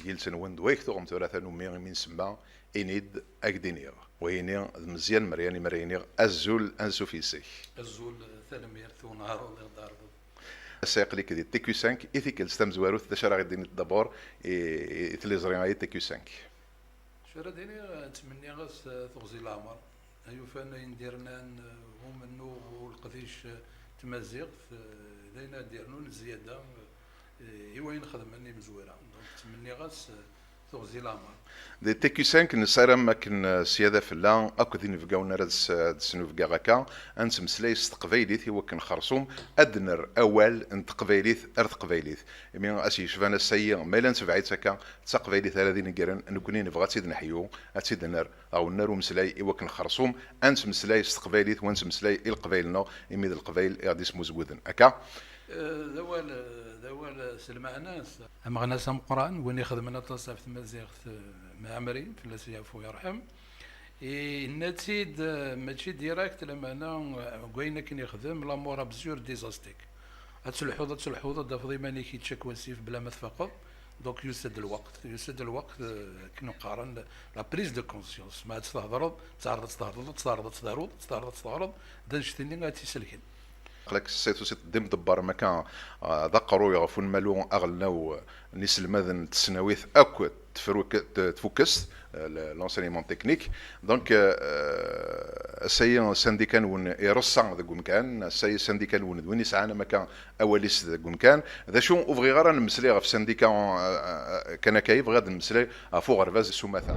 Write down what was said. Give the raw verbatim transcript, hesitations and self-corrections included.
Gilt-nwen d way tuɣem tura tanumi imi nsemma, ini-d, ad k-d-iniɣ. Wayini d Meẓyan Meryan imi ara yiniɣ azul ansuf yes-k. Azul, tanemmirt i unehṛ-ur d-iɣ-d-tɛerḍeḍ. Ass-a aql-ik di T Q cinq i tikkelt tamezwarut, d acu ara ɣ-d-tiniḍ d'abord i, i tliẓri-a i T Q cinq? Acu ara d-iniɣ, ttmenniɣ-as, eh, teɣzi n leɛmer. Ay ufan ayen d-irnan, eh, umennuɣ u leqdic, eh, n tmaziɣt, eh, d ayen ad d-irnun zzyada, eh, i wayen xedmen imezwura. Donc, ttmenniɣ-as, eh, teɣzi n leɛmer. Di T Q cinq nessaram akken, eh, sya d afella akked inebgawen ara d-s-, d-snubgeɣ akka, ad nettmeslay s teqbaylit i wakken xersum ad d-nerr awal n teqbaylit ar teqbaylit. Imi as yecban ass-ayi, ma yella netbeɛ-itt akka, d taqbaylit ara d-inegren, nekkni nebɣa ad tt-id-neḥyu, ad tt-id-nerr, aɣ-wennar umeslay i wakken xersum ad nettmeslay s teqbaylit, wa nettmeslay i leqbayel-nneɣ, imi d leqbayel i ɣ-d-ismuzguden. Akka? Eh, d awal, d awal s lmeɛna-s. Ameɣnas ameqqran, win ixedmen aṭas ɣef tmaziɣt, eh, Mɛemmri, fell-as yeɛfu yerḥem. Yenna-tt-id, eh, mačči direct, lameɛna, eh, deg wayen akken ixdem, l'amour absurde des Aztèques. Ad telḥuḍ, ad telḥuḍ, ad d-tafeḍ iman-ik yečča-k wasif bla ma tfaqeḍ. Donc, yusa-d lweqt, yusa-d lweqt, eh, akken qqaren, la prise de conscience. Ma ad tt-thedreḍ, teɛreḍ ad tt-thedreḍ, ad teɛreḍ ad tt-taruḍ, ad teɛreḍ ad tt-teɣreḍ, d annect-nni ad tt-iselken. Aql-ak Saïd Usiṭ d imḍebber maka, ah, d aqerruy ɣef unmalu aɣelnaw n iselmaden n tesnawit akk tfruk-, t-, tfukest, eh, le-, l'enseignement technique. Donc, eh, ass-ayi sandika-nwen ireṣṣa deg umkan, ass-ayi sandika-nwen d win isɛan amaka awal-is deg umkan. D acu ur bɣiɣ ara nemmeslay ɣef sandika, eh, eh, kan akka, bɣiɣ ad nemmeslay ɣef uɣerbaz s umata.